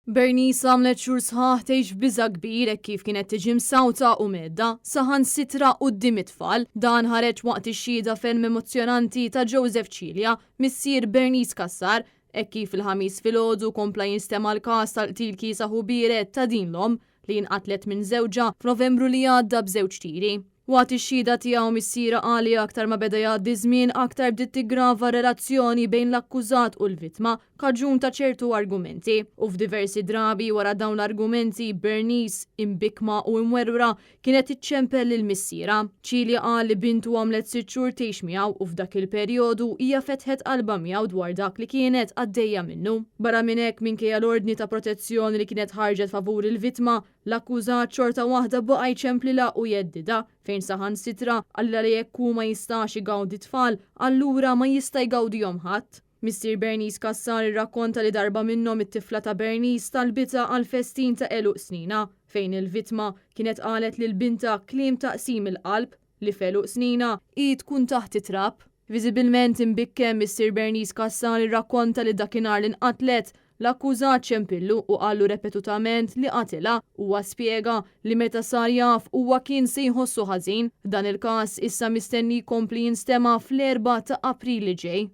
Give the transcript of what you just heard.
Bernice għamlet xhur sħaħ tgħix f'biża' kbir hekk kif kienet tiġi msawta u mhedda, saħansitra quddiem it-tfal. Dan ħareġ waqt ix-xhieda ferm emozzjonanti ta' Joseph Cilia, missier Bernice Cassar, hekk kif il-Ħamis filgħodu kompla jinstema' l-każ tal-qtil kiesaħ u biered ta' din l-omm li inqatlet minn żewġha f'Novembru li għadda b'żewġ tiri. Waqt ix-xhieda tiegħu, missierha qal li aktar ma beda jgħaddi żmien, aktar bdiet tiggrava r-relazzjoni bejn l-akkużat u l-vittma, kaġun ta' ċertu argumenti. U f'diversi drabi wara dawn l-argumenti, Bernice, imbikkma u imwerwra, kienet iċċempel lil missierha. Cilia qal li bintu għamlet 6 xhur tgħix miegħu u f'dak il-perjodu hija fetħet qalbha miegħu dwar dak li kienet għaddejja minnu. Barra minn hekk, minkejja l-ordni ta' protezzjoni li kienet ħarġet favur il-vittma, l-akkużat xorta waħda baqa' jċemplilha u jheddidha, fejn saħansitra qalilha li jekk hu ma jistax igawdi tfal, allura ma jista' jgawdihom ħadd. Missier Bernice Cassar irrakkonta li darba minnhom it-tifla ta' Bernice talbitha għal festin ta' għeluq sninha, fejn il-vittma kienet qalet lil bintha kliem ta' qsim il-qalb li f'għeluq sninha hi tkun taħt it-trab. Viżibilment imbikkem, Missier Bernice Cassar irrakkonta li dakinhar li nqatlet, l-akkużat ċempillu u qallu repetutament li qatilha. Huwa spjega li meta sar jaf huwa kien se jħossu ħażin. Dan il-każ issa mistenni jkompli jinstema' fl-4 ta' April li ġej.